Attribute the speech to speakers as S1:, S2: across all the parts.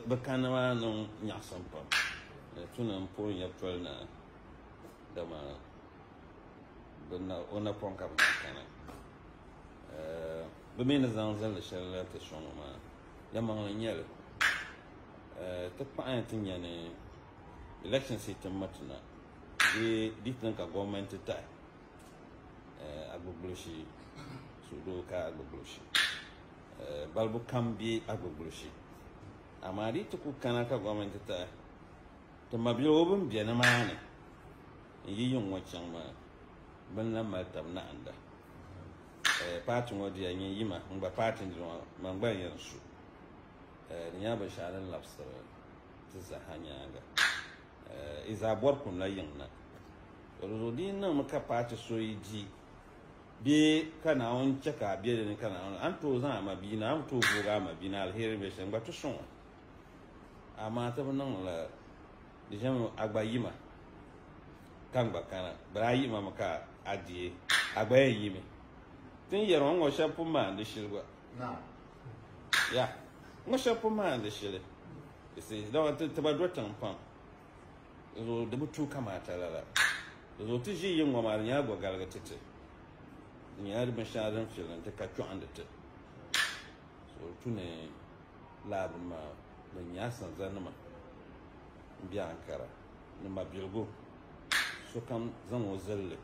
S1: Bɛ kanna maa niŋ nyaɣisim pam. Tu ni m-puhi n yab toli na, dama o napɔŋ ka bɛ na kana. Bɛ mi ni zaŋ zilli shɛli la ti sɔŋ o maa, yɛlimaŋli n-nyɛ li. Ti kpaɣiya ti nya ni elections yi ti miriti na bee di ti niŋ ka gɔmɛnti tahi Agbogbloshie, suhudoo ka Agbogbloshie. Balibu kam be Agbogbloshie. Amaa di ti ku kana ka gɔmɛnti tahi ti mabiligu bɛn be nimaani n-yi yiŋ ŋɔ chaŋ maa, bɛ ni lahi mali tab naɣinda. Paati ŋɔ diya nyɛ yima, n gba paati n-di ŋɔ, man gba n-yɛn su. Di nyɛla binshɛɣu din labisiri ti zaaha nyaaŋa. Yi zaa bɔri kumla yiŋ na. Di zuɣu di yi niŋmi ka paati so yi di bee ka Naawuni chɛ ka a be di ni ka Naawuni, a ni tooi zaŋ a mabia na, a ni tooi voog a mabia na aliheri bɛ shɛm gba ti sɔŋ o. Amaa ti bi niŋ la di ʒɛmi a gba yima ka n gba kana, bɛ daa yihima mi ka a deei, a gba yɛn yimi. Ti ni yɛri ŋɔ, ŋɔ shɛba pun maandi shili gba. Ya, ŋɔ shɛba pun maandi shili. You see, dama ti ba do tiŋ pam. Di di bi tuui kamaata lala. Di zuɣu ti ʒi yiŋ ŋɔ maa di nyɛla gɔgaligi ti ti. Di nyɛla di binshɛŋa din fili n-ti ka chɔhindi ti. So di tu ni laa bini maa din nyɛ asanzanima m-be Ankara ni mabiligu sokam zaŋ o zilli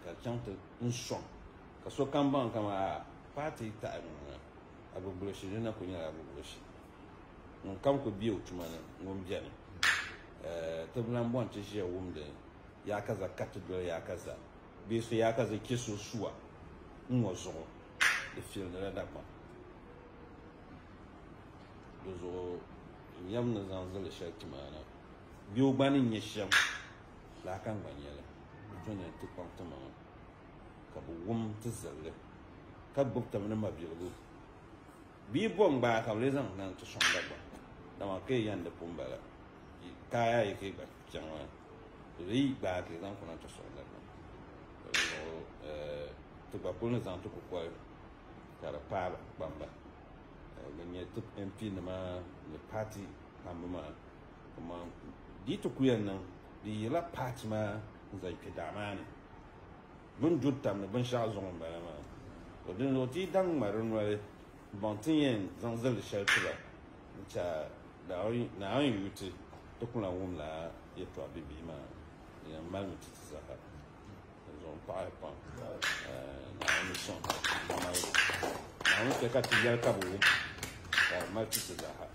S1: ka di chaŋ ti n sɔŋ ka sokam baŋ kaman a paati yi taɣi ŋuna Agbogbloshie di na kuli nyɛla Agbogbloshie. Ŋun kam kuli be o tuma ni ŋun beni. Ti bi lan bɔni ti ʒiya wumdi yaakaza ka ti doli yaakaza bee so yaakaza che so sua n-ŋɔ zuɣu di filindila Dagbaŋ. Di zuɣu n yɛm ni zaŋ zilli shɛli ti ma na bee o gba ni nyɛ shɛm laa ka n gba nyɛ li. Di tu ni ti kpaŋ timaŋa ka bɛ wum ti zilli ka gbubi taba ni mabiligu. Bia bo n-gbaai ka bɛ lee zaŋ na nti sɔŋ Dagbaŋ, dama ka yi yɛn di pun bala, kaaya yi ka yi gba chaŋ maa, di yi gbaai ka yi zaŋ kuna nti sɔŋ Dagbaŋ. Dinzuɣu ti gba kuli ni zaŋ ti kukoli ka di paai ba kpamba bɛn nyɛ ti MP nima ni paati kpamba maa, kaman di yi ti ku yɛn niŋ di yirila paati maa n-zaŋ kpe daa maa ni. Bɛ ni duri tam ni binshɛɣu zuɣu m-bala maa. To dinzuɣu ti yi daŋ ŋma di noli m-baŋ ti ni yɛn zaŋ zilli shɛli ti ba n-chɛ Naawuni yu ti, ti ku lan wum lala yɛtɔɣ bibihi maa din yɛn malimi ti ti zaa. Dinzuɣu m paɣiya pam Naawuni sɔŋ Naawuni chɛ ka ti yɛli ka bɛ wum ka di mali ti ti zaa.